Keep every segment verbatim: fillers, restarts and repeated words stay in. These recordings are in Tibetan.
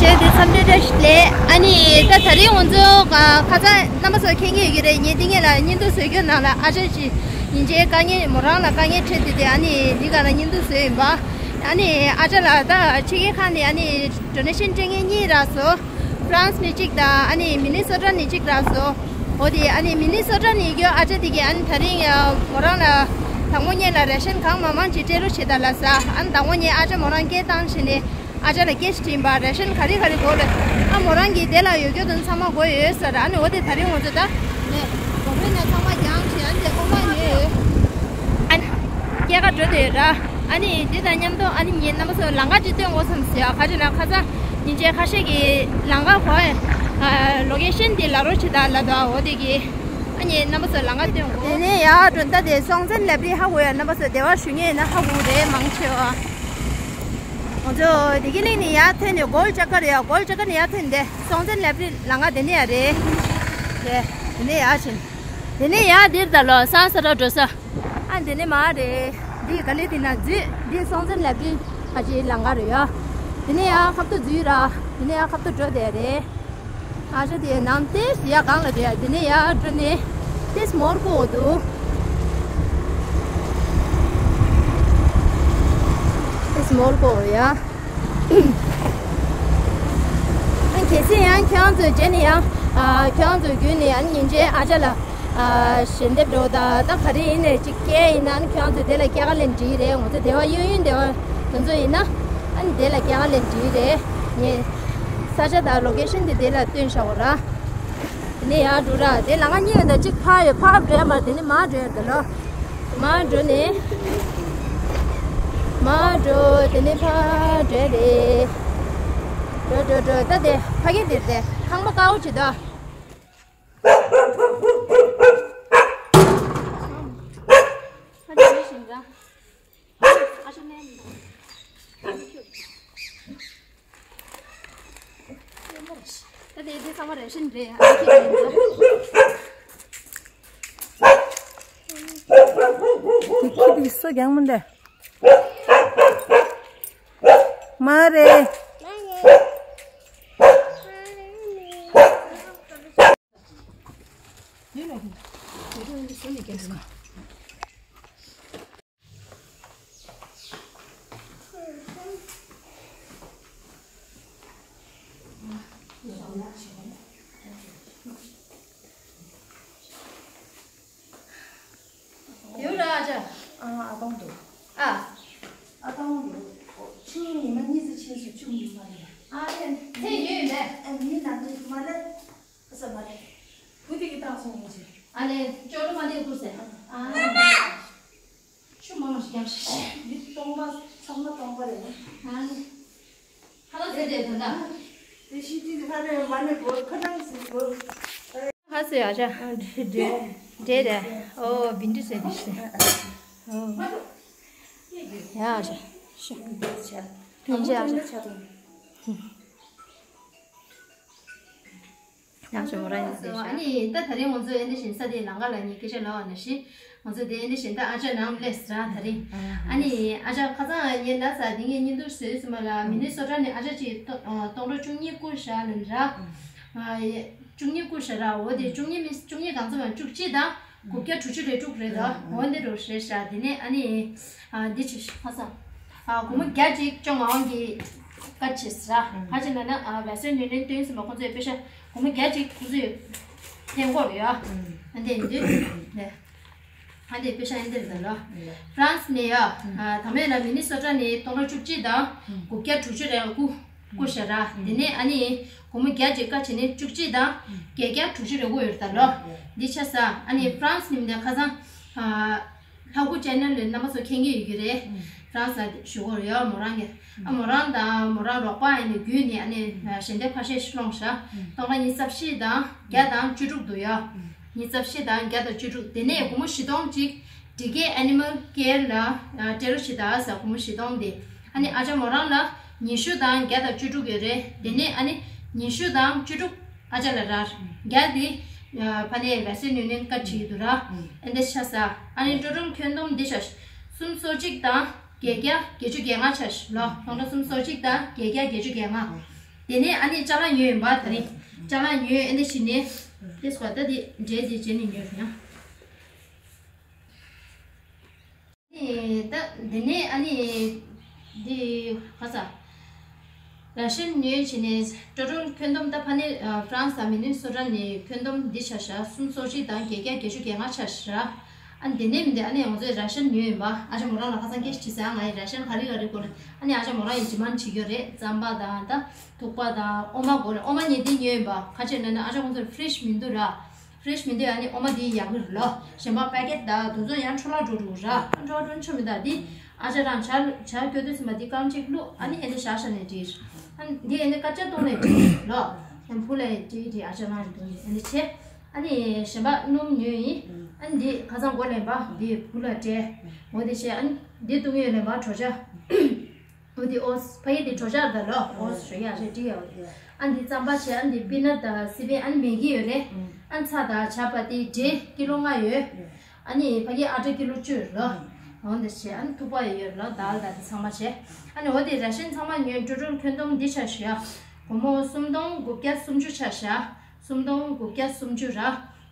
དེ་འཚམས་འདྲི་བཀྲ་ཤིས་བདེ་ལེགས། ཨ་ནི་ད་དེ་རིང་ང་ཚོ་ཁ་སང་རྣམ་པ་ཚོ་མཁྱེན་གྱི་ཡོད་ཀྱི་རེད། ངས་འདི་ངེད་ལ་བརྙན་ཐུང་བཟོ་རྒྱུ་ནང་ལ་ཨ་ཅག་ཅིག་ཡིན་ཅེས་དཀའ་ངལ་མོ་རང་ལ་དཀའ་ངལ་འཕྲད་དུས་དེ་ཨ་ནི་འདི་ག་ལ་བརྙན་ཐུང་བཟོས་ཡིན་པ། ཨ་ནི་ཨ་ཅག་ལ་ད་ཕྱི་རྒྱལ་ཁག་ནས་ཨ་ནི་ཌོ་ནེ་ཤན་སྤྲད་མཁན་གཉིས་རག་སོང་། ཧྥ་རན་སི་ནས་གཅིག་དང་ཨ་ནི་མི་ནི་སོ་ཊ་ནས་གཅིག་རག་སོང་། འོ་དེ་ཨ་ནི་མི་ནི་སོ་ཊ་ནས་ཡོད་ཨ་ཅག་དེ་གིས་ཨ་ནི་དེ་རིང་མོ་རང་ལ་དང་པོ་ཉིད་ལ་རེ་ཤན་གང་མང་མང་ཅིག་སྤྲད་རོགས་བྱེད་དང་ལབ་ས། ཨ་ནི་དང་པོ་ཉིད་ཨ་ཅག་མོ་རང་སྐད་བཏང་བྱས་ནས། ཨ་ཅག་ལ་སྐད་ཆ་དྲིས་པ། རེ་ཤན་ག་རེ་ག་རེ་དགོས་ལབ། ཨ་མོ་རང་གིས་དེ་ལ་ཡོད་རྒྱུ་དང་ཚང་མ་དགོས་ཡོད་ཟེར། ཨ་ནི་འོ་དེ་དེ་རིང་ང་ཚོ་ད་ནས་གོ་བོད་ནས་ཚང་མ་རྒྱང་བྱས། ཨ་ནི་དེ་ཁོ་མ་ཡོད། ཨ་ནི་སྐྱེལ་ག་འགྲོ་དེ་ར། ཨ་ནི་དེ་དང་མཉམ་དུ་ཨ་ནི་ངས་རྣམ་པ་ཚོ་ལམ་ཁ་ཅིག་སྟོན་དགོས་བསམ་ཟེར། ཨ་ཁ་ཅིག་ལ་ཁ་སང་ཉིན་བྱེད་ཁ་ཤས་ཀྱི་ལམ་ཁ་གོ་ཨ་ལོ་ཀེ་ཤན་དེ་ལབ་རོགས་བྱེད་དང་ལབ་འདུག་འོ་དེ་གི་ཨ་ནི་རྣམ་པ་ཚོ་ལམ་ཁ་སྟོན་དགོས། དེ་ནས་ཡར་འགྲོ་ད་དེ་སྲོང་བཙན་ལེབ་རི་ཧ་གོ་ཡ། རྣམ་པ་ཚོ་དེ་བར་ཞུ་མཁན་ཡིན་ན་ཧ་གོ་རེད་མང་ཆེ་བ། ང་ཚོ་བདེ་སྐྱིད་གླིང་ནས་ཡར་ཐོན་ནས་གོལ་ཅ་ཀར་ཡ། གོལ་ཅ་ཀར་ནས་ཡར་ཐོན་ཏེ་སྲོང་བཙན་ལེབ་རི་ལམ་ཁ་དེ་ནས་ཡར་རེད། དེ་དེ་ནས་ཡར་ཕྱིན། དེ་ནས་ཡར་འདིར་ད་ལོ་སང་ས་ར་འགྲོ་ས། ཨ་དེ་ནས་མར་རེད། འདི་ག་ལེ་དེ་ན་འཛུལ། འདི་སྲོང་བཙན་ལེབ་རི་ཁ་ཅིག་ལམ་ཁ་རེད་ཡ། དེ་ནས་ཡར་ཁ་ཐུག་འཛུལ་ར། དེ་ནས་ཡར་ཁ་ཐུག་འགྲོ་དེ་རེད། ཨ་ཅག་དེ་ནང་དེ་ཡ་གང་ལ་དེ་ཡ། དེ་ནས་ཡར་འགྲོ་ནས་དེ་སྨོར་ཀོ་འདུག་དེ་སྨོར་ཀོ་ཡ། ཨ་གལ་སྲིད་ཡང་ཁྱེད་རང་ཚོའི་རྗེས་ནས་ཡང་ཨ་ཁྱེད་རང་ཚོའི་བརྒྱུད་ནས་ཡང་ཉིན་བྱེད་ཨ་ཅག་ལ་ཨ་ཞལ་འདེབས་འགྲོ་ད་ད་ག་རེ་ཡིན་ནས་ཅིག་སྐྱེལ་ཡིན་ན་ཁྱེད་རང་ཚོས་དེ་ལ་སྐྱེལ་ཀ་ལེན་འགྲིག་རེད། ང་ཚོ་དེ་བ་གཡས་གཡོན་དེ་བ་དེ་ཚོ་ཡིན་ན་ཨ་ནི་དེ་ལ་སྐྱེལ་ཀ་ལེན་འགྲིག་རེད། ངས་ས་ཆ་དང་ལོ་ཀེ་ཤན་དེ་དེ་ལ་སྟོན་བཞག་གོ་ར། དེ་ནས་ཡར་འགྲོ་ར། དེ་ལམ་ཁ་གཉིས་ཡོད་ད། གཅིག་ཕར་ཡོད། ཕར་འགྲོ་ཡ་མ་རེད། དེ་ནས་མར་འགྲོ་ཡ་རེད་ལོ། མར་འགྲོ་ནས་མར་འགྲོ། དེ་ནས་ཕར་འགྲོ་ཡ་རེད། འགྲོ་འགྲོ་འགྲོ། ད་དེ་ཕ་གི་དེར་དེ་ཁང་པ་དཀར་པོ་ཅིག་འདུག་ཕ་གི་དེ་བཞིན་འདྲ། ཨ་ཤ་ནས་ད་དེ་དེ་ཚང་མ་རེ་ཤན་རེད། ཨ་ཁྱེད་རེད་འདུག་དེ་ཁྱི་དེ་སུ་རྒྱང་མོ་འདི། མ་རེད། ཡོད་ར་ཨ་ཅག་ཨ་ཨ་སྟོང་འདུག་ཨ། ཨ་སྟོང་འདུག་ཆུ་ཉི་མ་གཉིས་ཙམ་ཕྱིན་སོང་། ཆུ་ཉི་མ་རེད། ཨ་ལེ་ཚེ་ཡོད་མེད། ཨ་མི་ནང་དུ་མ་ལེ། ཨ་ས་མ་ལེ། བུ་དེ་གི་བཏང་སོང་ཡིན་ཅི། ཨ་ལེ་ཅོ་ལོ་མ་ལེ་བུ་ཟེར། ཨ། ཆུ་མང་ཞིག་རྒྱབ་ཤིག་མི་སྟོང་པ་ཚང་མ་སྟོང་པ་རེད་ན། ཨ་ལེ། ཧ་ལ་ཟེར་དེ་ད་ལ། དེ་ཤི་དེ་ཧ་ལེ་མ་ལེ་གོ་ཁ་ནང་ཟིན་གོ། ཧ་ཟེར་ཨ་ཅག་འདྲེ་འདྲེ་རེད། ཨོ་བིན་འདྲེ་ཟེར་དེ་ཤི། ཨོ། ཡ་ཨ་ཅག་ཤི། བིན་འདྲེ་ཨ་ཅག་ཡང་ཞོ་མོ་ར་ཡིན་ཟེར་ཤག་ཨ་ནི་ད་དེ་རིང་ང་ཚོ་ཨེ་འདྲ་བཞིན་ས་དེའི་ལམ་ཁ་ལ་ངས་སྐད་ཆ་ལབ་པ་ནང་བཞིན། ང་ཚོ་དེ་ཨེ་འདྲ་བཞིན་ད་ཨ་ཅག་ནང་སླེབས་ཟེར་ད་རིང་། ཨ་ནི་ཨ་ཅག་ཁ་སང་ངས་ལབ་ས་དེ་ངས་བརྙན་ཐུང་བཟོས་ཟིན་པ་ལ། མི་ནི་སོ་ཊ་ནས་ཨ་ཅག་ཅིག་སྟོང་སྟོང་ཕྲག་བཅུ་གཉིས་བསྐུར་བཞག་ལབ་ར། བཅུ་གཉིས་བསྐུར་བཞག་ར། འོ་དེ་བཅུ་གཉིས་མི་བཅུ་གཉིས་གང་ཚོད་མ་བཅུ་གཅིག་དང་། དགུ་བརྒྱ་དྲུག་ཅུ་རེ་དྲུག་རེད་དོ། འོ་འདི་འགྲོ་རེད་ཤག་དེ་ནས་ཨ་ནི་ཨ་འདི་ཆེ་ཤག་ཧ་སང་ཨ་སྒོར་མོ་བརྒྱ་གཅིག་བཅོ་ལྔ་གི་བཀའ་ཆེ་ཟེར། ཧ་ཅི་ན་ན་ཨ་Western Union་སྟོན་ཟིན་པ་ཁོང་ཚོས་པེ་ཤ་སྒོར་མོ་བརྒྱ་གཅིག་ཁོང་ཚོས་འཐེན་གོ་རེད་ཡ། ཨ་འདི་འདི་ནས་ཨ་འདི་པེ་ཤ་ཨ་འདི་རེད་ལོ། ཧྥ་རན་སི་ནས་ཡ་ཨ་ད་མེད་ལ་མི་ནི་སོ་ཊ་ནས་སྟོང་ཕྲག་བཅུ་གཅིག་དང་དགུ་བརྒྱ་དྲུག་ཅུ་རེ་དགུ། བསྐུར་ཤག་ར། དེ་ནས་ཨ་ནི་སྒོར་མོ་བརྒྱ་ཅིག་བཀའ་བྱས་ནས་བཅུ་གཅིག་དང་བརྒྱད་བརྒྱ་དྲུག་ཅུ་རེ་དགུ་ཡོད་རེད་ད་ལོ། འདི་ཆ་ས་ཨ་ནི་ཧྥ་རན་སི་ནས་མི་འདི་ཁ་སང་ཨ་ལྷ་སྐུ་ཅེ་ནལ་ལ་རྣམ་པ་ཚོ་མཁྱེན་གྱི་ཡོད་ཀྱི་རེད། ཧྥ་རན་སི་ལ་བཞུགས་ཡོད་རེད་ཡ། མོ་རང་གི་ཨ་མོ་རང་དང་མོ་རང་རོགས་པ་ཨ་ནི་བརྒྱུད་ནས་ཨ་ནི་ཞལ་འདེབས་ཁ་ཤས་ཤིག་སློང་ཤག་སྟོང་ཕྲག་ཉི་ཤུ་རྩ་བཞི་དང་བརྒྱ་དང་བཅུ་དྲུག་འདུག་ཡ། ཉི་ཤུ་རྩ་བཞི་དང་བརྒྱ་དང་བཅུ་དྲུག་དེ་ནས་སྒོར་མོ་བཞི་སྟོང་ཅིག་ཌི་ཀེ་ཨེ་ནི་མལ་ཀེར་ལ་སྤྲད་རོགས་བྱེད་དང་ཟེར། སྒོར་མོ་བཞི་སྟོང་དེ། ཨ་ནི་ཨ་ཅག་མོ་རང་ལ་ཉི་ཤུ་དང་བརྒྱ་དང་བཅུ་དྲུག་ཡོད་རེད། དེ་ནས་ཨ་ནི་ཉི་ཤུ་དང་བཅུ་དྲུག་ཨ་ཅག་ལ་རག་བརྒྱ་དེ་ཕ་ནས་Western Union་བཀའ་བྲིས་འདུག་ར། ཨེ་འདྲ་ཆ་ས་ཨ་ནི་ཊོ་ཊལ་ཁྱོན་བསྡོམས་འདི་ཤ་སུམ་སོ་གཅིག་དང་བརྒྱད་བརྒྱ་བརྒྱད་ཅུ་གྱ་ལྔ་ཆ་ལོ། སྟོང་ཕྲག་སུམ་སོ་གཅིག་དང་བརྒྱད་བརྒྱ་བརྒྱད་ཅུ་གྱ་ལྔ། དེ་ནས་ཨ་ནི་ཅ་ལག་ཉོས་ཡིན་པ། དེ་རིང་ཅ་ལག་ཉོས། ཨ་ནི་ཕྱིན་ནས་དེ་སྐོར་ད་དེ་འབྲས་དེ་རྗེས་ནས་ཉོས་ཡིན། ཨ་ནི་ད་དེ་ནས་ཨ་ནི་འདི་ག་ས་ར་ཤན་ཉོས་བྱས་ནས་ཀྲོ་ཀྲོ་ཁྱོན་བསྡོམས། ད་ཕ་ནི་ཨ་ཧྥ་རན་སི་དང་མི་ནི་སོ་ཊ་ནས་ཁྱོན་བསྡོམས་འདི་བྱ་བཞག་སུམ་སོ་གཅིག་དང་བརྒྱད་བརྒྱ་བརྒྱད་ཅུ་གྱ་ལྔ་ཆགས་བཞག་ཨ་ནི་དེ་ནས་མི་འདི་ཨ་ནི་ང་ཚོས་ར་ཤན་ཉོས་ཡིན་པ། ཨ་ཅག་མོ་རང་ལ་ཁ་སང་སྐད་ཆ་དྲིས་ས། ང་ཡི་ར་ཤན་ག་རེ་ག་རེ་དགོས་ན། ཨ་ནི་ཨ་ཅག་མོ་རང་ཡི་ཇི་མན་བྱེད་རྒྱུ་རེད། རྩམ་པ་དང་ད་ཐུག་པ་དང་འོ་མ་དགོས་ན། འོ་མ་ངས་འདི་ཉོས་ཡིན་པ། ག་ཅི་ལབ་ན་ཨ་ཅག་ཁོང་ཚོར་ཕི་རི་ཇི་མི་འདུག་ར། ཕི་རི་ཇི་མི་འདུག་ཨ་ནི་འོ་མ་འདི་ཡག་གི་རེད་ལོ། གཞན་པ་པ་ཀེ་ཊི་དང་དེ་ཚོ་ཡང་འཕྲོ་བརླག་འགྲོ་འགྲོ་ར། འཕྲོ་བརླག་འགྲོ་ཆོག་མི་འདུག་འདི་ཨ་ཅག་རང་ཇ་ཇ་སྐྱོ་དུས་ཙམ་པ་འདི་རྐང་གཅིག་བླུགས། ཨ་ནི་ཨེ་འདི་བཞག་བཞག་ནས་འགྲིག་ཨ་ནི་འདི་ཨེ་འདི་སྐར་ཆ་སྟོང་ནས་འགྲིག་ལོ། ཨ་ནི་བུ་ལ་འགྲིག་འགྲིག་ཨ་ཅག་རང་འགྲིག་ཨེ་འདི་བྱས། ཨ་ནི་གཞན་པ་སྣུམ་ཉོས་ཡིན། ཨ་ནི་འདི་ཁ་སང་མགོ་ལེན་པ་འདི་བུ་ལ་སྤྲད། འོ་དེ་བྱས། ཨ་ནི་འདི་བཏུང་ཡོད་ལེན་པ་གྲོ་ཇ། འོ་དེ་ཨོ་ཕ་གི་དེ་གྲོ་ཇ་རེད་ད་ལོ། ཨོ་ཞོ་ཡ་རེད་འགྲིག་ཡོད། ཨ་ནི་འདི་རྩམ་པ་བྱས། ཨ་ནི་འདི་པི་ནཊ་དང་སི་པན། ཨ་ནི་མེ་གི་ཡོད་རེད། ཨ་ནི་ཚྭ་དང་ཇ་པ་ཏི་འབྲས་ཀི་ལོ་ལྔ་ཡོད། ཨ་ནི་ཕ་གི་ཨ་ཊ་ཀི་ལོ་བཅུ་རེད་ལོ། འོ་འདི་བྱས། ཨ་ནི་ཐུག་པ་ཡོད་ལོ། དཱལ་དང་དེ་ཚང་མ་བྱས། ཨ་ནི་འོ་དེ་ར་ཤན་ཚང་མ་ཉོས། ཀྲོ་ཀྲོ་ཁྱོན་བསྡོམས་འདི་ཆ་ཞུ་ཡ། སྒོར་མོ་སུམ་སྟོང་དགུ་བརྒྱ་སུམ་ཅུ་ཆ་བཞག་སུམ་སྟོང་དགུ་བརྒྱ་སུམ་ཅུ་ར།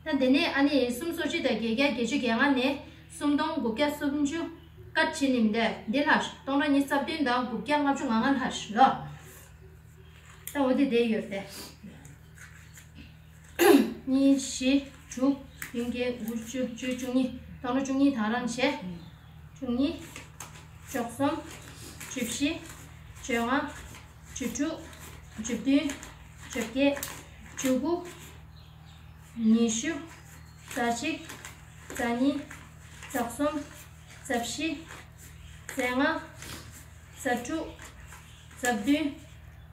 ད་དེ་ནས་ཨ་ནི་སུམ་སོ་གཅིག་དང་བརྒྱད་བརྒྱ་བརྒྱད་ཅུ་གྱ་ལྔ་ནས་སུམ་སྟོང་དགུ་བརྒྱ་སུམ་ཅུ་ཀཊ་བྱས་ནས་མི་འདུག་འདི་ལྷག་སྟོང་ཕྲག་ཉི་ཤུ་རྩ་བདུན་དང་དགུ་བརྒྱ་ལྔ་བཅུ་ང་ལྔ་ལྷག་ལོ། ད་འོ་དེ་བསྡད་ཡོད་རེད། གཉིས་བཞི་དྲུག་བདུན་བརྒྱད་དགུ་བཅུ་བཅུ་བཅུ་གཉིས། སྟོང་ཕྲག་བཅུ་གཉིས་ད་རང་བྱས། བཅུ་གཉིས། བཅུ་གསུམ། བཅུ་བཞི། བཅོ་ལྔ། བཅུ་དྲུག་བཅུ་བདུན། བཅོ་བརྒྱད། བཅུ་དགུ། ཉི་ཤུ། རྩ་གཅིག་རྩ་གཉིས། རྩ་གསུམ། རྩ་བཞི། རྩ་ལྔ། རྩ་དྲུག་རྩ་བདུན།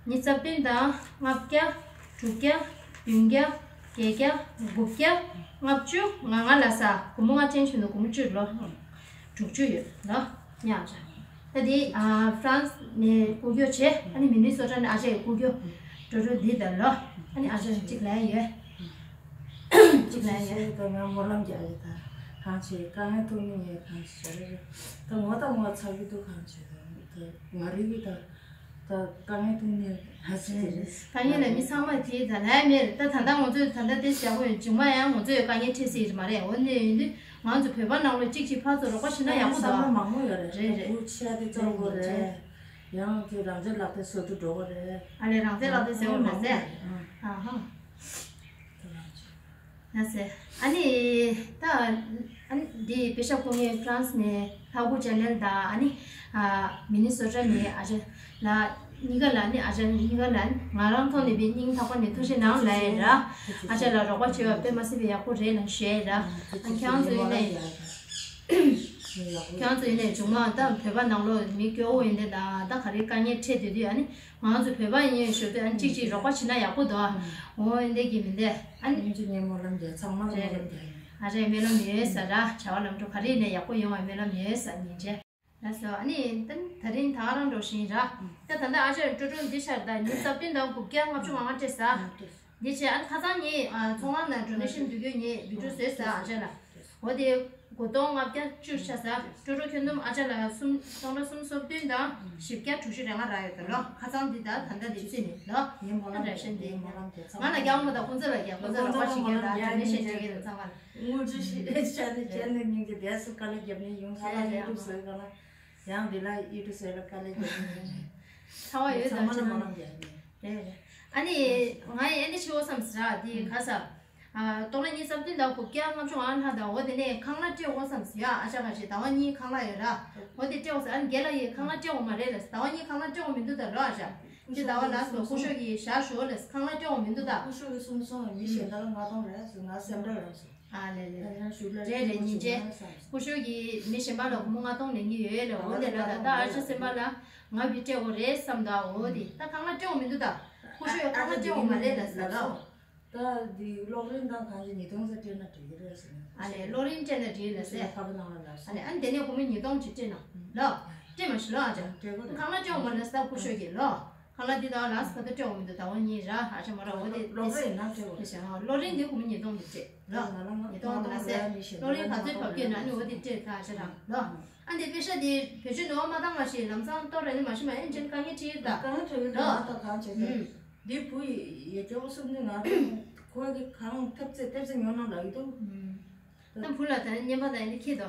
ཉི་ཤུ་རྩ་བདུན་དང་ལྔ་བརྒྱ། དྲུག་བརྒྱ། བདུན་བརྒྱ། བརྒྱད་བརྒྱ། དགུ་བརྒྱ། ལྔ་བཅུ་ང་ལྔ་ལ་ས། སྒོར་མོ་ལྔ་ཅན་ཆུ་ནོ། སྒོར་མོ་བཅུ་ལོ། དྲུག་ཅུ་ཡོད་ལོ། ཉག་ཅག་ད་དེ་ཨ་ཧྥ་རན་སི་ནས་སྐུ་སྒེར་བྱས། ཨ་ནི་མི་ནི་སོ་ཊ་ནས་ཨ་ཅག་གི་སྐུ་སྒེར་འགྲོ་འགྲོ་འདི་ལྟར་ལོ། ཨ་ནི་ཨ་ཅག་གཅིག་ལ་ཡོད། གཅིག་ལ་ཡོད། ད་ང་སྨོན་ལམ་རྒྱག་ཡོད། ད་གང་བྱེད། དཀའ་ངལ་ཐུག་མི་ངས་གང་བྱེད་རེད། ད་ངོ་ད་ངོ་ཚ་གི་འདུག་གང་བྱེད། ད་ང་རིག་གི་ད་ད་དཀའ་ངལ་ཐུག་མི་ཧ་ཅང་རེད། དཀའ་ངལ་ལ་མི་ཚང་མ་དེ་ད་ལས་མེད་རེད། ད་ད་ལྟ་ང་ཚོས་ད་ལྟ་དེ་བྱ་དགོས་ཡོད། རྗེས་མ་ཡང་ང་ཚོས་དཀའ་ངལ་འཕྲད་སྲིད་ཀྱི་མ་རེད། འོ་ནས་ཡིན་དུས་ང་ཚོ་བོད་པ་ནང་ལོགས་གཅིག་གཅིག་ཕར་ཚུར་རོགས་པ་བྱེད་ན་ཡག་པོ་འདུག་བསམ་བློ་མང་པོ་ཡོད་རེད། རེད་རེད། འུ་ཆ་དེ་གཙོ་བོ་རེད། ཡང་དེ་རང་བཙན་ལག་དེབ་བཟོ་དུ་འགྲོ་གི་རེད། ཨ་ལས་རང་བཙན་ལག་དེབ་བཟོ་བ་མ་ཟད། ཨ་ཧ། ལགས་སེ། ཨ་ནི་ད་ཨ་ནི་འདི་པེ་ཤ་ཁོ་ངས་ཧྥ་རན་སི་ནས་ལྷ་སྐུ་ཅེ་ནལ་དང་། ཨ་ནི་ཨ་མི་ནི་སོ་ཊ་ནས་ཨ་ཅག་ལགས་གཉིས་ཀ་ལ། ཨ་ནི་ཨ་ཅག་གཉིས་ཀ་ལ་ང་རང་ཐོག་ནས་པའི་སྙིང་ཐག་པ་ནས་ཐུགས་རྗེ་གནང་ལབ་ཡ་ར། ཨ་ཅག་ལ་རོགས་པ་བྱེད་པ་དཔེ་མ་སྲིད་པའི་ཡག་པོ་རེད་ལབ་ཞུ་ཡ་ར། ཨ་ཁྱེད་རང་ཚོ་ཡིན་ནའི་ཁྱེད་རང་ཚོ་ཡིན་ནའི་མཇུག་མ་ད་བོད་པ་ནང་ལོགས་མི་སྐྱོ་བོ་ཡིན་དེ་ད་ད་ག་རེ་དཀའ་ངལ་འཕྲད་དུས་དུས། ཨ་ནི་ང་ཚོ་བོད་པ་ཡིན་ཞུ་དུས་ཨ་ནི་གཅིག་གཅིག་རོགས་པ་བྱེད་ན་ཡག་པོ་འདུག་འོ་འདི་གི་མི་འདི་ཨ་ནི་སྙིང་རྗེ་ངས་སྨོན་ལམ་རྒྱག་ཚང་མར་རེད་སྨོན་ལམ་རྒྱག་ཡིན། ཨ་རེ་སྨོན་ལམ་ཡོད་ས་ར། བྱ་བ་ལམ་འགྲོ་ག་རེ་ཡིན་ནའི་ཡག་པོ་ཡོང་བའི་སྨོན་ལམ་ཡོད་ས། སྙིང་རྗེ། ལགས་སོ། ཨ་ནི་ད་ད་རིང་ད་ག་རང་འགྲོ་བཞིན་ར། ད་ད་ལྟ་ཨ་ཅག་ཀྲོ་ཀྲོ་འདི་ཤར་ད་ཉི་ཤུ་རྩ་བདུན་དང་དགུ་བརྒྱ་ལྔ་བཅུ་ང་ལྔ་སྤྲད་ས། འདི་བྱས་ཨ་ནི་ཁ་སང་ཉིན་ཨ་ཚོང་ཁང་ནང་ཌོ་ནེ་ཤན་འབུལ་རྒྱུ་ཉིད་བི་ཌིའོ་བཟོས་ས་ཨ་ཅག་ལ། འོ་དེ་དགུ་སྟོང་ལྔ་བརྒྱ་བཅུ་ཆ་ས། ཀྲོ་ཀྲོ་ཁྱོན་བསྡོམས་ཨ་ཅག་ལ་སུམ་སྟོང་ཕྲག་སུམ་སོ་བདུན་དང་བཞི་བརྒྱ་དྲུག་ཅུ་རེ་ལྔ་རག་ཡོད་ད་ལོ། ཁ་སང་འདི་ད་ད་ལྟ་འདི་བརྩིས་ནས་ལོ། ངའི་སྨོན་ལམ་རེ་ཞན་འདི་ངའི་སྨོན་ལམ་དེ་ཚང་ང་ལ་རྒྱག་མོ་དང་ཁོང་ཚོ་ལ་རྒྱག་ཁོང་ཚོ་རོགས་པ་བྱེད་མཁན་དང་ཌོ་ནེ་ཤན་སྤྲད་མཁན་དང་ཚང་མ་ལ། དངུལ་ཆུ་ཞིག་ཆ་ནས་ཆ་ནས་སྙིང་རྗེ་དེ་སུ་དཀའ་ལས་རྒྱབ་ནས་ཡོང་ས་ལ་ཡུ་ཊུབ་བཟོས་ག་ལ། ཡང་འདི་ལ་ཡུ་ཊུབ་བཟོས་ལ་དཀའ་ལས་རྒྱབ་ནས་ཡོང་། ཚ་བ་ཡོད་ཚང་མ་ལ་སྨོན་ལམ་རྒྱག་ཡིན། རེད་རེད། ཨ་ནི་ང་ཡི་ཨ་ནི་ཆེ་བོ་བསམ་ཟེར་ར་དེ་ག་ས། ཨ་སྟོང་ལ་ཉི་ཤུ་རྩ་བདུན་དང་དགུ་བརྒྱ་ལྔ་བཅུ་ང་ལྔ་དང་། འོ་དེ་ནས་ཁང་གླ་སྤྲད་འོ་བསམ་ཟེར་ཡ། ཨ་ཅག་ག་ཞིག་ཟླ་བ་གཉིས་ཁང་གླ་ཡོད་ར། འོ་དེ་སྤྲད་འོ་ཟེར། ཨ་ནི་རྒན་ལགས་ཡིས་ཁང་གླ་སྤྲད་འོ་མ་རེད་ལ་ཟླ་བ་གཉིས་ཁང་གླ་སྤྲད་འོ་མི་འདུག་ད་ལོ། ཨ་ཅག་ཅི་ཟླ་བ་ལ་སོ་སྐུ་ཞབས་ཀྱིས་བཞག་ཞོར་ལ་ཁང་གླ་སྤྲད་འོ་མི་འདུག་ད། སྐུ་ཞབས་ཀྱིས་གསུངས་སོང་། མི་གཞན་དག་ལ་ལྔ་སྟོང་རེད་ཟེར། ང་སེམས་ཁྲལ་རང་སོང་། ཨ་ལེ་ལེ། ད་ཡང་ཞུ་ལ་རེད་རེད། སྙིང་རྗེ། སྐུ་ཞབས་ཀྱིས་མི་གཞན་པ་ལ་སྒོར་མོ་ལྔ་སྟོང་ལེན་གྱི་ཡོད་ལ། འོ་དེ་ལ་ད་ད་ཨ་ཅག་སེམས་པ་ལ་ང་བི་སྤྲད་འོ་རེད་བསམ་ད། འོ་དེ་ད་ཁང་གླ་སྤྲད་འོ་མི་འདུག་ད། སྐུ་ཞབས་ཡང་ཁང་གླ་སྤྲད་འོ་མ་རེད་ལ་ཟེར་ལ། ད་འདི་གློག་རིན་དང་གང་ཅི་ཉིས་སྟོང་ཙམ་སྤྲད་ན་འགྲིག་གི་རེད་ཟེར་ན། ཨ་ལེ་གློག་རིན་སྤྲད་ན་འགྲིག་ལ་ཟེར། ཁ་པར་ནང་ལ་ལབ་སོང་། ཨ་ལེ་ཨ་ནི་དེ་ནས་སྒོར་མོ་ཉིས་སྟོང་ཅིག་སྤྲད་ན་ལོ། སྤྲད་མ་ཤི་ལོ་ཨ་ཅག་སྤྲད་དགོས་རེད། ཁང་གླ་སྤྲད་འོ་མ་རེད་ཟེར་སྐུ་ཞབས་ཀྱིས་ལོ། ཁང་གླ་འདི་དང་ལགས་སུ་ད་སྤྲད་འོ་མི་འདུག་ཟླ་བ་གཉིས་ར་ཨ་ཅག་མོ་ར། འོ་དེ་གློག་རིན་ཡིན་ན་སྤྲད་དགོས་རེད། གློག་རིན་འདི་སྒོར་མོ་ཉིས་སྟོང་ཅིག་སྤྲད་ལོ། ཉིས་སྟོང་ལ་ཟེར། གློག་རིན་ག་ཚོད་བབས་ཀྱི་ན་ནི་འོ་དེ་སྤྲད་ད་ཨ་ཅག་རང་ལོ། ཨ་འདི་པེ་ཤ་དེ་བེད་སྤྱོད་ནོར་མ་བཏང་བ་ཞིག་ལམ་སང་གཏོར་ར་ནི་མ་ཤི་མ་ཨེ་ཅན་དཀའ་ངལ་འཕྲད་ད། དཀའ་ངལ་འཕྲད་ཡོད་ད། ད་གང་བྱེད་ད། དེ་བུ་ཡི་ཡ་སྐྱོ་བོ་སུམ་ནི་ང་ཁོ་གི་གང་ཐབས་ཚད་ཐབས་ཚད་ཉོ་ན་ལ་ཡི་དུ། ད་བུ་ལ་ད་ནི་སྙན་པ་ད་ནི་ཁྱེད་དོ།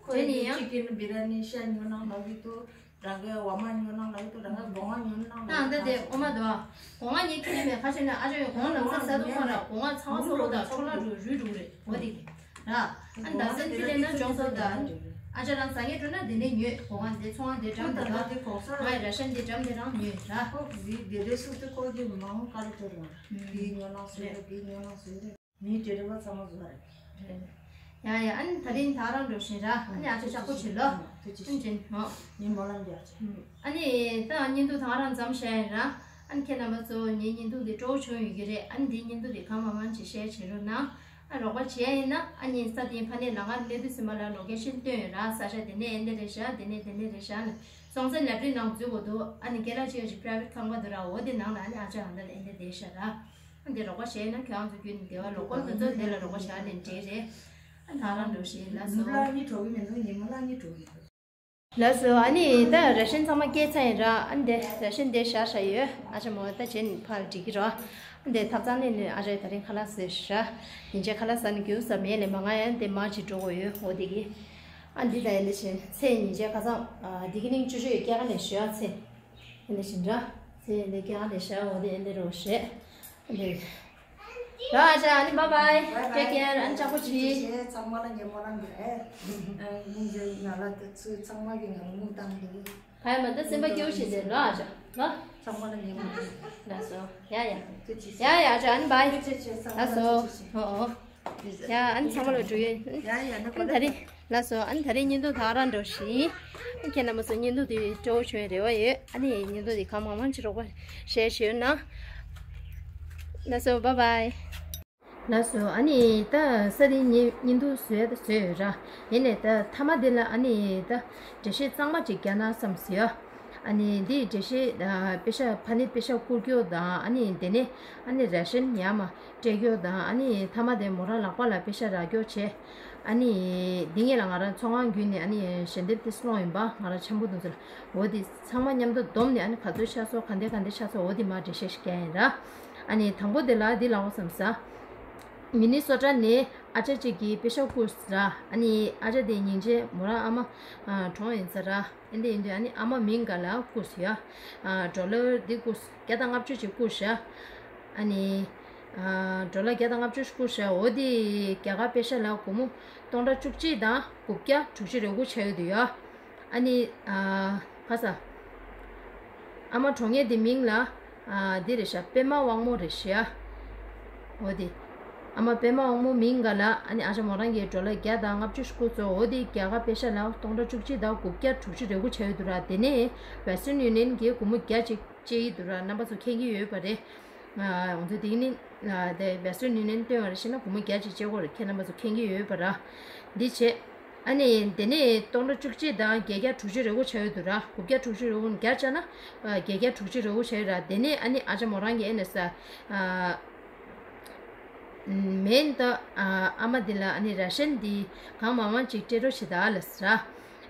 ཁོ་དེ་ནི་ཡང་གཅིག་གི་ནི་བི་ར་ནི་ཤ་ཉོ་ན་ལ་ཡི་དུ། རང་གི་འོ་མ་ཉོ་ན་ལ་ཡི་དུ། རང་གི་སྒོ་ང་ཉོ་ན་ལ་ཡི་དུ། ད་ད་དེ་འོ་མ་དོ། སྒོ་ང་ཉོ་ཁྱེད་ནི་མེད་ཁ་ཤས་ནི་ཨ་ཅག་ཡོད་སྒོ་ང་ལམ་སང་ཟ་དུ་ཁོ་ར་སྒོ་ང་ཚང་མ་སོ་ལོ་དང་འཕྲོ་ལ་རུ་རུ་རུ་རེད་འོ་དེ་གི། ར། ཨ་ནི་ད་སེམས་ཅི་ལེན་ན་ཅོང་སོ་ད། ཨ་ཅག་རང་ཟ་ངེས་འགྲོ་ན་དེ་ནས་ཉོས་སྒོ་ང་དེ་ཚོང་དེ་འགྲམ་དེ་ད། ང་ཡི་ར་ཤན་དེ་འགྲམ་དེ་རང་ཉོས་ར། ཁོ་གི་དེ་དེ་སུ་དེ་ཁོ་གི་མང་ཀ་རེ་ཐོར་ཡོང་ར། དེ་ཉོ་ན་སུ་རེད་དེ་ཉོ་ན་སུ་རེད། མིའི་འབྲེལ་བ་ཚང་མ་བཟོ་བ་རེད། ཡ་ཡ། ཨ་ནི་ད་རིང་ད་རང་འགྲོ་བཞིན་ར། ཨ་ནི་ཨ་ཅག་ཅག་པོ་བྱེད་ལོ། ཐུགས་རྗེ་ཆེ། ཨ་ནི་ཅན་ཧོ། ངའི་སྨོན་ལམ་རྒྱག་ཅིག་ཨ་ནི་ད་བརྙན་ཐུང་ད་རང་མཚམས་བཞག་ཡིན་ར། ཨ་ནི་ཁྱེད་རྣམ་པ་ཚོ་ངའི་བརྙན་ཐུང་འདི་སྤྲོ་བོ་བྱུང་ཡོད་ཀྱི་རེད། ཨ་ནི་འདིའི་བརྙན་ཐུང་འདི་གང་མང་མང་ཅིག་ཤེར་བྱེད་རོགས་གནང་། ཨ་རོགས་པ་བྱས་ཡིན་ན་ཨ་ནི་ས་དེའི་ཕ་ནས་ལ་ང་སླེབས་དུས་ཙམ་པ་ལ་ལོ་ཀེ་ཤན་སྟོན་ཡོད་ར། ས་ཆ་དེ་ནས་ཨེ་འདི་རེད་ཤག་དེ་ནས་དེ་ནས་རེད་ཤག་ལ། སོང་ཙང་ལེབ་རི་ནང་འཛུལ་དགོས་འདུག་ཨ་ནི་རྒན་ལགས་ཅིག་ཡོད་ཅིག་པ་རའི་ཝེ་ཊི་ཁང་པ་འདུག་ར། འོ་དེ་ནང་ལ་ཨ་ནི་ཨ་ཅག་ཨ་འདི་ལ་ཨེ་འདི་བསྡད་ཤག་ར། ཨ་འདི་རོགས་པ་བྱས་ན་ཁྱེད་རང་ཚོ་བརྒྱུད་ནས་བདེ་བ་ལོག་པ་ཁོ་ཚོ་དེ་ལ་རོགས་པ་བྱ་ལེན་འདྲེ་རེད། ཨ་ད་རང་འགྲོ་ཞིག་ལ་སོ། ཉི་མ་ལ་གཉིས་གྲོགས་ཀྱི་མི་འདུག་ཉི་མ་ལ་གཉིས་གྲོགས་ཀྱི་འདུག་ལགས་སོ། ཨ་ནི་ད་ར་ཤན་ཚང་མ་སྐྱེལ་ཚར་ཡིན་ར། ཨ་ནི་དེ་ར་ཤན་དེ་བཞག་བཞག་ཡོད། ཨ་ཅག་མོ་ད་བྱས་ནས་ཕར་འགྲིག་གི་རོ། ཨ་ནི་དེ་ཐབ་ཚང་ནས་ནི་ཨ་ཅག་ད་རིང་ཁ་ལག་ཟས་ཤག་ཉིན་ཆད་ཁ་ལག་ཟ་ནི་རྒྱུ་ཟ་མེད་ལས་མ་ང་ཡང་དེ་མར་ཅིག་འགྲོ་དགོས་ཡོད་འོ་དེ་གི། ཨ་འདི་ད་ཡིན་ལེ་བཞིན་ཚེ་ཉིན་བྱེད་ཁ་སང་ཨ་འདི་གི་ནིང་ཅུ་ཅུ་ཡི་སྐྱེ་ཁ་ནས་ཞུ་ཨ་ཚེ། ཡིན་ལེ་བཞིན་འདྲ། ཚེ་ཡིན་ལེ་སྐྱེ་ཁ་ནས་ཞུ་ཨ་འོ་དེ་ཡིན་ལེ་རོ་ཞེས། ཨ་འདི། ར་ཨ་ཅག་ཨ་ནི་bye bye take care ཨ་ནི་ཅག་པོ་ཅི། ཚང་མ་ལ་ཉེ་མོ་རང་གི་ཨེ། ཉིན་རྒྱུན་ང་ལ་དེ་ཚོའི་ཚང་མ་གི་ང་ལ་དངུལ་བཏང་འདུག་ཕ་ཡ་མ་ད་སེམས་པ་སྐྱོ་ཞིག་རེད་ལོ་ཨ་ཅག་ལོ། ཚང་མ་ལ་ཉེ་མོ་རང་གི། ལགས་སོ། ཡ་ཡ། ཐུགས་རྗེ་ཆེ། ཡ་ཡ་ཨ་ཅག་ཨ་ནི་bye ཐུགས་རྗེ་ཆེ། ཚང་མ་ལ་ལགས་སོ། ཐུགས་རྗེ་ཆེ། ཨོ་ཨོ། ཡ་ཨ་ནི་ཚང་མ་ལ་འགྲོ་ཡོད། ཡ་ཡ་ན་ཨ་ནི་ད་རིང་ལགས་སོ། ཨ་ནི་ད་རིང་བརྙན་ཐུང་ད་རང་འགྲོ་ཞིག་ཨ་ནི་ཁྱེད་རྣམ་པ་ཚོ་བརྙན་ཐུང་དེ་སྤྲོ་བོ་བྱུང་བའི་རེ་བ་ཡོད། ཨ་ནི་བརྙན་ཐུང་དེ་གང་མང་མང་ཅིག་རོགས་པ་ཤེར་ཞུས་ན། ལགས་སོ་bye bye། ལགས་སོ། ཨ་ནི་ད་ས་དེ་ཉིན་བརྙན་ཐུང་བཟོས་ད་བཟོས་ཡོད་ར། ཡིན་ནའི་ད་མཐའ་མ་དེ་ལ་ཨ་ནི་ད་འགྲེལ་བཤད་གཙང་མ་ཅིག་རྒྱག་ན་བསམ་སོང་ཡ། ཨ་ནི་འདི་འགྲེལ་བཤད་ཨ་པེ་ཤ་ཕ་ནི་པེ་ཤ་བསྐུར་རྒྱུ་དང་ཨ་ནི་དེ་ནས་ཨ་ནི་ར་ཤན་ཡར་མར་སྤྲད་རྒྱུ་དང་ཨ་ནི་མཐའ་མ་དེ་མོ་རང་ལག་པ་ལ་པེ་ཤ་རག་རྒྱུ་བྱས། ཨ་ནི་འདི་ངེད་ལ་ང་རང་ཚོང་ཁང་བརྒྱུད་ནས་ཨ་ནི་ཞལ་འདེབས་དེ་སློང་ཡིན་པ་ང་རང་འཆམ་པོ་དང་ཚོ་ལ་འོ་དེ་ཚང་མ་མཉམ་དུ་བསྡོམས་ནས་ཨ་ནི་ག་ཚོད་ཆགས་སོང་ག་འདྲ་ག་འདྲ་ཆགས་སོང་འོ་དེ་མར་འགྲེལ་བཤད་ཞིག་རྒྱག་ཡིན་ར། ཨ་ནི་དང་པོ་དེ་ལ་འདི་ལབ་དགོས་བསམ་ས། མི་ནི་སོ་ཊ་ནས་ཨ་ཅག་ཅིག་གིས་པེ་ཤ་བསྐུར་ར། ཨ་ནི་ཨ་ཅག་དེ་སྙིང་རྗེ་མོ་རང་ཨ་མ་གྲོངས་ཡིན་ས་ར། ཨེ་འདི་ཡིན་དུས་ཨ་ནི་ཨ་མ་མིང་ག་ལ་བསྐུར་ཡ། ཌོ་ལར་འདི་བསྐུར་བརྒྱ་དང་ལྔ་བཅུ་ཅིག་བསྐུར་ཤག་ཨ་ནི་ཌོ་ལར་བརྒྱ་དང་ལྔ་བཅུ་ཞིག་བསྐུར་ཤག་འོ་དེ་རྒྱ་གར་པེ་ཤ་ལ་སྒོར་མོ་སྟོང་ཕྲག་བཅུ་གཅིག་དང་དགུ་བརྒྱ་དྲུག་ཅུ་རེ་དགུ་ཆགས་ཡོད་འདུག་ཡ། ཨ་ནི་ཨ་ཁ་ས། ཨ་མ་གྲོངས་མཁན་དེ་མིང་ལ་ཨ་འདི་རེད་ཤག་པད་མ་དབང་མོ་རེད་ཤག་འོ་དེ། ཨ་མ་པད་མ་དབང་མོ་མིང་ག་ལ་ཨ་ནི་ཨ་ཅག་མོ་རང་གིས་ཌོ་ལར་བརྒྱ་དང་ལྔ་བཅུ་ཞིག་བསྐུར་སོང་། འོ་དེ་རྒྱ་གར་པེ་ཤ་ལ་སྟོང་ཕྲག་བཅུ་གཅིག་དང་དགུ་བརྒྱ་དྲུག་ཅུ་རེ་དགུ་ཆགས་ཡོད་འདུག་ར། དེ་ནས་Western Union གིས་སྒོར་མོ་བརྒྱ་ཅིག་སྤྲད་ཀྱི་འདུག་ར། རྣམ་པ་ཚོ་མཁྱེན་གྱི་ཡོད་པ་རེད། ང་ཚོ་དེ་ནི་དེ་Western Union སྟོན་པ་རེད་ཤེ་ན་སྒོར་མོ་བརྒྱ་ཅིག་སྤྲད་དགོས་རེད། ཁྱེད་རྣམ་པ་ཚོ་མཁྱེན་གྱི་ཡོད་པ་ར། འདི་བྱས། ཨ་ནི་དེ་ནས་སྟོང་ཕྲག་བཅུ་གཅིག་དང་བརྒྱད་བརྒྱ་དྲུག་ཅུ་རེ་དགུ་ཆགས་ཡོད་འདུག་ར། དགུ་བརྒྱ་དྲུག་ཅུ་རེ་དགུ་བརྒྱ་བྱས་ན་བརྒྱད་བརྒྱ་དྲུག་ཅུ་རེ་དགུ་ཆགས་ཡོད་ར། དེ་ནས་ཨ་ནི་ཨ་ཅག་མོ་རང་གིས་ཨེ་ནས་ས་མེན་ད་ཨ་མ་འདི་ལ་ཨ་ནི་ར་ཤན་འདི་གང་མང་མང་ཅིག་སྤྲད་རོགས་བྱེད་ད་ལབ་ས་ར།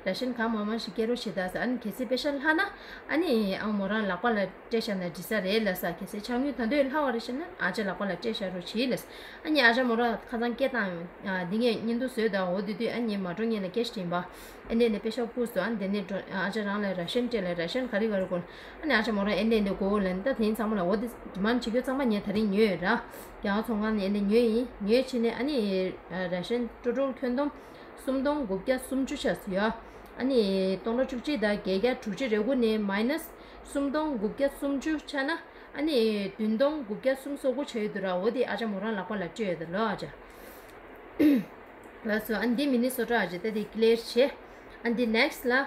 ར་ཤན་གང་མང་མང་ཞིག་སྐྱེལ་རོགས་བྱེད་ད་ཟེར། ཨ་ནི་གལ་སྲིད་པེ་ཤ་ལྷག་ན་ཨ་ནི་ཨ་མོ་རང་ལག་པ་ལ་སྤྲད་བཞག་ན་འགྲིག་ས་རེད་ལབ་ས། གལ་སྲིད་ཆ་དངུལ་ད་དུང་ལྷག་པ་རེད་ཤེ་ན་ཨ་ཅག་ལག་པ་ལ་སྤྲད་བཞག་རོགས་བྱེད་ལབ་ས། ཨ་ནི་ཨ་ཅག་མོ་རང་ཁ་སང་སྐད་བཏང་ཡོད། འདི་ངས་བརྙན་ཐུང་བཟོས་དང་འོ་དེ་དུས་ཨ་ནི་མ་འགྲོ་ངེད་ལ་སྐད་ཆ་དྲིས་པ། ཨེ་འདྲས་ནས་པེ་ཤ་བསྐུར་སོང་། ཨ་ནི་དེ་ནས་འགྲོ་ཨ་ཅག་རང་ལ་ར་ཤན་སྤྲད་ལ་ར་ཤན་ག་རེ་ག་རེ་དགོས་ལབ། ཨ་ནི་ཨ་ཅག་མོ་རང་ཨེ་འདྲས་འདི་དགོས་ལབ་ནི་ད་དེ་ཚང་མ་ལ་འོ་དེ་ཌི་མཱན་ཌི་བྱེད་རྒྱུ་ཚང་མ་ངས་ད་རིང་ཉོས་ཡོད་ར། རྒྱ་གར་ཚོང་ཁང་ནས་ཨེ་འདྲས་ཉོས་ཡིན། ཉོས་བྱས་ནས་ཨ་ནི་ར་ཤན་ཊོ་ཊལ་ཁྱོན་བསྡོམས། སུམ་སྟོང་དགུ་བརྒྱ་སུམ་ཅུ་ཆགས་སོང་ཡ། ཨ་ནི་སྟོང་ཕྲག་བཅུ་གཅིག་དང་བརྒྱད་བརྒྱ་དྲུག་ཅུ་རེ་དགུ་ནས་མའི་ནས་སུམ་སྟོང་དགུ་བརྒྱ་སུམ་ཅུ་ཆགས་ན་ཨ་ནི་བདུན་སྟོང་དགུ་བརྒྱ་སུམ་ཅུ་སོ་དགུ་ཆགས་ཡོད་འདུག་ར། འོ་དེ་ཨ་ཅག་མོ་རང་ལག་པ་ལ་སྤྲད་ཡོད་འདུག་ལོ་ཨ་ཅག་ལགས་སོ། ཨ་ནི་འདི་མི་ནི་སོ་ཊ་ཨ་ཅག་ད་དེ་ཀི་ལེར་བྱས། ཨ་ནི་འདི་ནེག་སི་ལ་ཨ་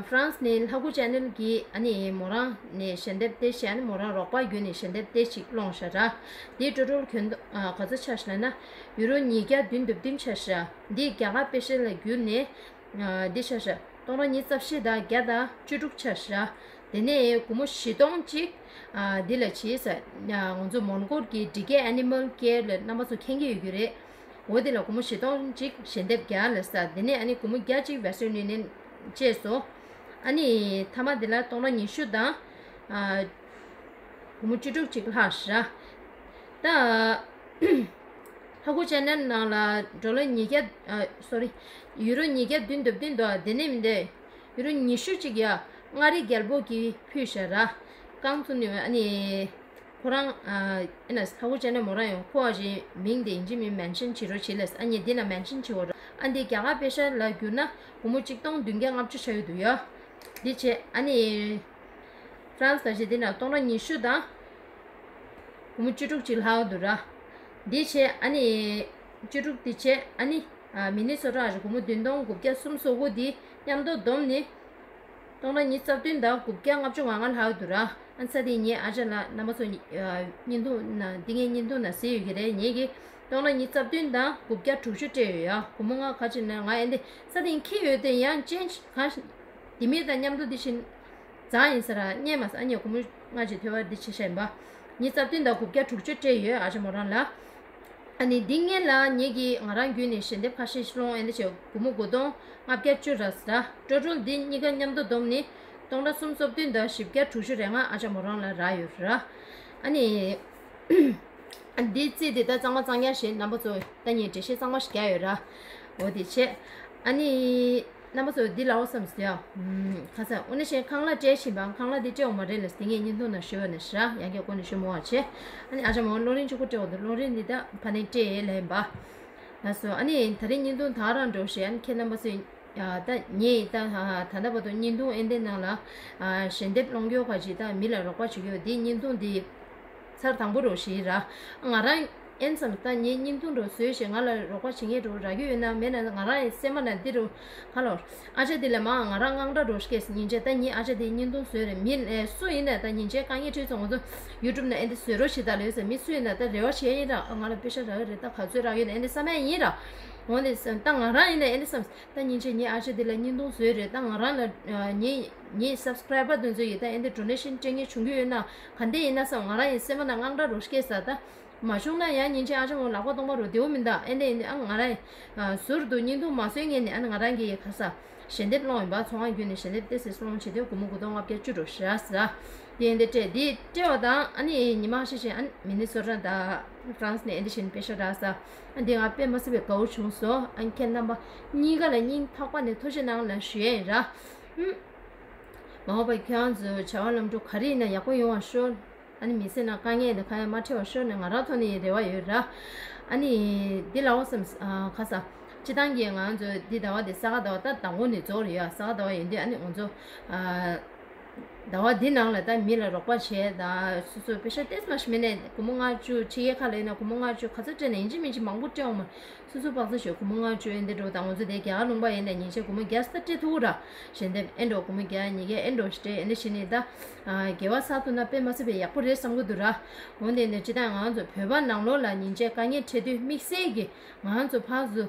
ཧྥ་རན་སི་ནས་ལྷ་སྐུ་ཅེ་ནལ་གྱིས་ཨ་ནི་མོ་རང་ནས་ཞལ་འདེབས་དེ་བྱས། ཨ་ནི་མོ་རང་རོགས་པ་བརྒྱུད་ནས་ཞལ་འདེབས་དེ་ཞིག་སློང་བཞག་ར། འདི་ཊོ་ཊལ་ཁྱོན་བསྡོམས་ཨ་ག་ཚོད་ཆགས་ཤག་ལབ་ན་ཡུ་རོ་ཉིས་བརྒྱ་བདུན་དོན་བདུན་ཆགས་ཤག་འདི་རྒྱ་གར་པེ་ཤ་ལ་བསྒྱུར་ནས་ཨ་འདི་ཆགས་ཤག་སྟོང་ཕྲག་ཉི་ཤུ་རྩ་བཞི་དང་བརྒྱ་དང་བཅུ་དྲུག་ཆགས་ཤག་དེ་ནས་སྒོར་མོ་བཞི་སྟོང་གཅིག་ཨ་འདི་ལ་བྱས་ས། ང་ཚོ་མོན་གྷོ་གི་ཌི་ཀེ་ཨེ་ནི་མལ་ཀེར་ལ་རྣམ་པ་ཚོ་མཁྱེན་གྱི་ཡོད་ཀྱི་རེད། འོ་དེ་ལ་སྒོར་མོ་བཞི་སྟོང་གཅིག་ཞལ་འདེབས་རྒྱག་ལབ་ས། དེ་ནས་ཨ་ནི་སྒོར་མོ་བརྒྱ་གཅིག་Western Union བཅས་སོ། ཨ་ནི་མཐའ་མ་དེ་ལ་སྟོང་ཕྲག་ཉི་ཤུ་དང་ཨ་ སྒོར་མོ་བཅུ་དྲུག་ཅིག་ལྷག་ཤག་ར། ད། ཧ་གོ་ཅན་ནལ་ནང་ལ་ཌོ་ལར་ཉིས་བརྒྱ། ཨ། སོ་རི། ཡུ་རོ་ཉིས་བརྒྱ་བདུན་དོན་བདུན་དོ། དེ་ནས་མི་འདུག་ཡུ་རོ་ཉི་ཤུ་ཅིག་ཡ། མངའ་རིས་རྒྱལ་པོ་གིས་ཕུལ་ཤག་ར། རྐང་བཙུགས་ནས་ཨ་ནི། ཁོ་རང་། ཨ། ཨེ་ན་ཧ་གོ་ཅན་ནལ་མོ་རང་ཡང་ཁོ་ཨ་ཞེ་མིང་དེ་ཡིན་གཅིག་མིན་མེན་ཤན་བྱེད་རོགས་བྱེད་ལས། ཨ་ནི་འདི་ན་མེན་ཤན་བྱེད་འོ་ར། ཨ་འདི་རྒྱ་གར་པེ་ཤ་ལ་བསྒྱུར་ན་སྒོར་མོ་གཅིག་སྟོང་བདུན་བརྒྱ་ལྔ་བཅུ་ཆགས་ཡོད་འདུག་ཡ། འདི་བྱས་ཨ་ནི། ཧྥ་རན་སི་ག་ཞེ་འདི་ན་སྟོང་ཕྲག་ཉི་ཤུ་དང་། སྒོར་མོ་བཅུ་དྲུག་ཅིག་ལྷག་འདུག་ར། འདི་བྱས་ཨ་ནི། བཅུ་དྲུག་འདི་བྱས་ཨ་ནི། ཨ། མི་ནི་སོ་ཊ་ཨ་ཞེ་སྒོར་མོ་བདུན་སྟོང་དགུ་བརྒྱ་སུམ་ཅུ་སོ་དགུ་འདི་མཉམ་དུ་བསྡོམས་ནས། སྟོང་ཕྲག་ཉི་ཤུ་རྩ་བདུན་དང་དགུ་བརྒྱ་ལྔ་བཅུ་ང་ལྔ་ལྷག་འདུག་ར། ཨ་ནི་ས་དེ་ངའི་ཨ་ཅག་ལགས་རྣམ་པ་ཚོ་ཉི། ཨ། བརྙན་ཐུང་ན་འདི་ངའི་བརྙན་ཐུང་ན་གཟིགས་ཡོད་ཀྱི་རེད། ངེད་ཀྱིས་སྟོང་ཕྲག་ཉི་ཤུ་རྩ་བདུན་དང་དགུ་བརྒྱ་དྲུག་ཅུ་སྤྲད་ཡོད་ཡ། སྒོར་མོ་ང་ག་ཅི་ན་ང་ཨེ་འདི་ས་དེ་ཁྱེར་ཡོད་དེ་ཡང་ཅན་ག་དེ་མི་དང་མཉམ་དུ་འདི་བཞིན་བཟང་ཡིན་ས་ར་རྙེད་མ་ས། ཨ་ནི་སྒོར་མོ་ང་ཅིག་ཐོལ་པ་འདི་ཆེ་ཤ་ཡིན་པ། ཉི་ཤུ་རྩ་བདུན་དང་དགུ་བརྒྱ་དྲུག་ཅུ་སྤྲད་ཡོད་ཨ་ཅག་མོ་རང་ལ། ཨ་ནི་འདི་སྔོན་ལ་ངེད་ཀྱིས་ང་རང་བརྒྱུད་ནས་ཞལ་འདེབས་ཁ་ཤས་སློང་ཨེ་འདི་བྱས་སྒོར་མོ་དགུ་སྟོང་ལྔ་བརྒྱ་བཅུ་ར་ས་ར། ཊོ་ཊལ་འདི་གཉིས་ཀ་མཉམ་དུ་བསྡོམས་ནས་སྟོང་ཕྲག་སུམ་ཅུ་སོ་བདུན་དང་བཞི་བརྒྱ་དྲུག་ཅུ་རེ་ལྔ་ཨ་ཅག་མོ་རང་ལ་རག་ཡོད་ར། ཨ་ནི། འདི་རྩིས་འདི་ད་གཙང་མ་གཙང་རྐྱང་ཞིག་རྣམ་པ་ཚོ་ད་ངས་འགྲེལ་བཤད་གཙང་མ་ཞིག་རྒྱག་ཡོད་ར། འོ་དེ་བྱས། ཨ་ནི། རྣམ་པ་ཚོ་འདི་ལའོ་བསམ་སོང་ཡ། ཁ་སང་འོ་ན་ཞེས་ཁང་གླ་སྤྲད་བཞིན་པ་ཁང་གླ་འདི་སྤྲད་འོང་མ་རེད་ལ་དེ་ངས་བརྙན་ཐུང་ནང་ཞུས་པ་ནས་ཞེ་དྲག་ཡང་བསྐྱར་སྐོར་ནས་ཞུ་མོ་བ་བྱས། ཨ་ནི་ཨ་ཅག་མོ་གློག་རིན་གཅིག་པོ་སྤྲད་འོང་དུ་གློག་རིན་འདི་ད་ཕ་ནས་སྤྲད་ཡས་ལ་ཡིན་པ། ལགས་སོ། ཨ་ནི་ད་རིང་བརྙན་ཐུང་ད་རང་འགྲོ་ཞེས་ཨ་ནི་ཁྱེད་རྣམ་པ་ཚོས། ཡ་ད་ངས་ད་ད་ལྟ་བར་དུ་བརྙན་ཐུང་ཨེ་འདྲའི་ནང་ལ་ཞལ་འདེབས་སློང་རྒྱུ་ག་ཅིག་ད་མི་ལ་རོགས་པ་བྱེད་རྒྱུ་འདི་བརྙན་ཐུང་འདི་ཚར་དང་པོ་རོ་ཞིག་ར། ང་རང་ཨེན་ཙམ་ད་ངས་བརྙན་ཐུང་རོ་བཟོས་ཞེས་ང་ལ་རོགས་པ་བྱེད་མཁན་རོ་རག་གི་ཡོད་ན་མེད་ན་ང་རང་ཡི་སེམས་པ་ན་འདི་རུ་ཁ་ལོར་ཨ་ཅག་འདི་ལ་མ་ང་རང་དངངས་སྐྲག་རོ་སྐྱེས་སྙིང་རྗེ། ད་ངས་ཨ་ཅག་འདི་བརྙན་ཐུང་བཟོས་རེད། མི་ལ་སུ་ཡིན་ན་ད་སྙིང་རྗེ་དཀའ་ངལ་འཕྲད་ཚོ་ང་ཚོ་ཡུ་ཊུབ་ན་ཨེ་འདི་བཟོས་རོ་ཞེས་ད་ལོས་ཟེར་མི་སུ་ཡིན་ན་ད་རེ་བ་བྱས་ཡིན་ར། ང་ལ་པེ་ཤ་རག་གི་རེད། ད་ག་ཚོད་རག་ཡོད་ན་ཨེ་འདི་བསམ་ཡ་ཡིན་ར། འོ་འདི་ད་ང་རང་ཡིན་ན་ཨེ་འདི་བསམ། ད་སྙིང་རྗེ་ངའི་ཨ་ཅག་འདི་ལ་བརྙན་ཐུང་བཟོས་རེད། ད་ང་རང་ལ་ངའི་ངའི་སབ་སི་ཀ་རའི་བར་དེ་ཚོ་ཡིས་ད་ཨེ་འདི་ཌོ་ནེ་ཤན་སྤྲད་མཁན་བྱུང་གི་ཡོད་ན་ག་འདྲ་ཡིན་ན་བསམ། ང་རང་ཡི་སེམས་པ་ན་དངངས་སྐྲག་རོ་སྐྱེས་ས། ད་མ་བྱུང་ན་ཡང་སྙིང་རྗེ་ཨ་ཅག་མོ་ལག་པ་སྟོང་པ་རུ་བདེ་བོ་མིན། ད་ཨེ་འདི་ཨེ་འདི་ཨ་ང་རང་ཟུར་དུ་བརྙན་ཐུང་མ་བཟོས་ངེས་ནས་ཨ་ནི་ང་རང་གི་ཡི་ག་ས་ཞལ་འདེབས་སློང་ཡིན་པ། ཚོང་ཁང་བརྒྱུད་ནས་ཞལ་འདེབས་ཏེ་སེ་སློང་བྱེད་དུས་སྒོར་མོ་དགུ་སྟོང་ལྔ་བརྒྱ་བཅུ་རུ་ཞེ་དྲག་ས། དེ་ཡིན་དེ་སྤྲད་དེ་སྤྲད་པ་དང་ཨ་ནི་ཉི་མ་ཤས་ཤིག་ཨ་ནི་མི་ནི་སོ་ཊ་དང་ཧྥ་རན་སི་ནས་ཨེ་འདི་བཞིན་པེ་ཤ་རག་ས། ཨ་འདི་ང་དཔེ་མ་སྲིད་པའི་དགའ་བོ་བྱུང་སོང་། ཨ་ནི་ཁྱེད་རྣམ་པ་གཉིས་ཀ་ལ་སྙིང་ཐག་པ་ནས་ཐུགས་རྗེ་གནང་ལ་ཞུ་ཡས་ཡིན་ར། ཧུམ། མ་འོངས་པར་ཁྱེད་རང་ཚོའི་བྱ་བ་ལམ་འགྲོ་ག་རེ་ཡིན་ན་ཡག་པོ་ཡོང་བ་ཤོག་ཨ་ནི་མི་ཚེ་ནང་དཀའ་ངལ་དང་ཁ་ཡ་མ་འཕྲད་པ་ཤོར་ནས་ང་རང་ཐོག་ནས་རེ་བ་ཡོད་ར། ཨ་ནི་འདི་ལའོ་བསམ། ཨ་ཁ་ས། སྤྱི་བཏང་གི་ང་ཚོ་འདི་ཟླ་བ་འདི་ས་ག་ཟླ་བ་ད་དང་པོ་ནས་རྫོགས་རེད་ཡ། ས་ག་ཟླ་བ་ཡིན་དུས་ཨ་ནི་ང་ཚོ་ཨ་ཟླ་བ་འདི་ནང་ལ་ད་མི་ལ་རོགས་པ་བྱས་ད་སོ་སོ་པེ་ཤ་ཏེས་མ་ཞིག་མིན་ནས་སྒོར་མོ་ལྔ་བཅུ་ཕྱི་རྒྱལ་ཁག་ལ་ཡིན་ན་སྒོར་མོ་ལྔ་བཅུ་ག་ཚོད་སྤྲད་ན་ཡིན་གཅིག་མིན་གཅིག་མང་པོ་སྤྲད་འོང་མ། སོ་སོ་པགས་ཚོ་ཞོ་སྒོར་མོ་ལྔ་བཅུ་ཨེ་འདི་འགྲོ་དང་ང་ཚོ་དེ་རྒྱ་གར་ལུང་པ་ཡིན་ན་ཉིན་ཤས་སྒོར་མོ་བརྒྱ་ས་སྤྲད་ཐུབ་ར། ཞལ་འདེབས་ཨེ་འགྲོ་སྒོར་མོ་བརྒྱ་ཉིས་བརྒྱ་ཨེ་འགྲོ་སྤྲད་ཨེ་འདི་བྱས་ནས་ད། དགེ་བ་བསགས་ཐུབ་ན་དཔེ་མ་སྲིད་པའི་ཡག་པོ་རེད་བསམ་གི་འདུག་ར། འོན་ཏེ་འདི་ཇི་ལྟར་ང་ཚོ་བོད་པ་ནང་ལོགས་ལ་ཉིན་ཤས་དཀའ་ངལ་འཕྲད་དུས་དམིགས་བསལ་གྱི་ང་ཚོ་ཕར་ཚུར་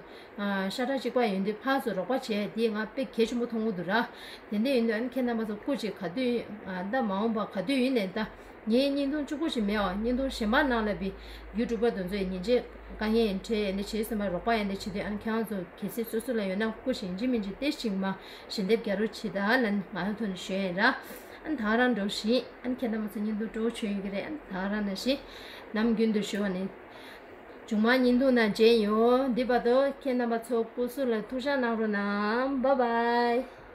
ཤ་ཁྲག་གཅིག་པ་ཡིན་དུས་ཕར་ཚུར་རོགས་པ་བྱས་དེ་ང་དཔེ་གལ་ཆེན་པོ་མཐོང་གི་འདུག་ར། དེ་འདྲ་ཡིན་དུས་ཨ་ནི་ཁྱེད་རྣམ་པ་ཚོ་སྐུ་མཁྱེན་ག་དུས་ད་མ་འོངས་པ་ག་དུས་ཡིན་ནའི་ད། ངའི་བརྙན་ཐུང་གཅིག་པོ་ཞིག་མེད་པ་བརྙན་ཐུང་གཞན་པ་ནང་ལ་བི་ཡུ་ཊུབ་པ་དེ་ཚོས་ཉིན་རྗེས་དཀའ་ངལ་འཕྲད་ཡས་འདི་བྱེད་སེམས་པ་རོགས་པ་ཡས་འདི་བྱེད་དུས་ཨ་ནི་ཁྱེད་རང་ཚོ་གལ་སྲིད་སོ་སོ་ལ་ཡོད་ན་སྐུ་ཞིག་ཡིན་གཅིག་མིན་གཅིག་ཏེ་ཞིག་མ་ཞལ་འདེབས་རྒྱག་རོགས་བྱེད་ད་ལ་ནི་ང་ཡང་ཐོག་ནས་ཞུ་ཡས་ར། ཨ་ནི་ད་རང་འགྲོ་ཞིག་ཨ་ནི་ཁྱེད་རྣམ་པ་ཚོ་བརྙན་ཐུང་སྤྲོ་བོ་བྱུང་ཡོད་ཀྱི་རེད། ཨ་ནི་ད་རང་ནང་བཞིན་ནམ་རྒྱུན་དུ་ཞུ་བ་ནི་མཇུག་མ་བརྙན་ཐུང་ནང་མཇལ་ཡོང་འདི་བར་དུ་ཁྱེད་རྣམ་པ་ཚོ་སྐུ་གཟུགས་ལ་ཐུགས་ཅག་གནང་རོགས་གནང་། བཱའི་བཱའི།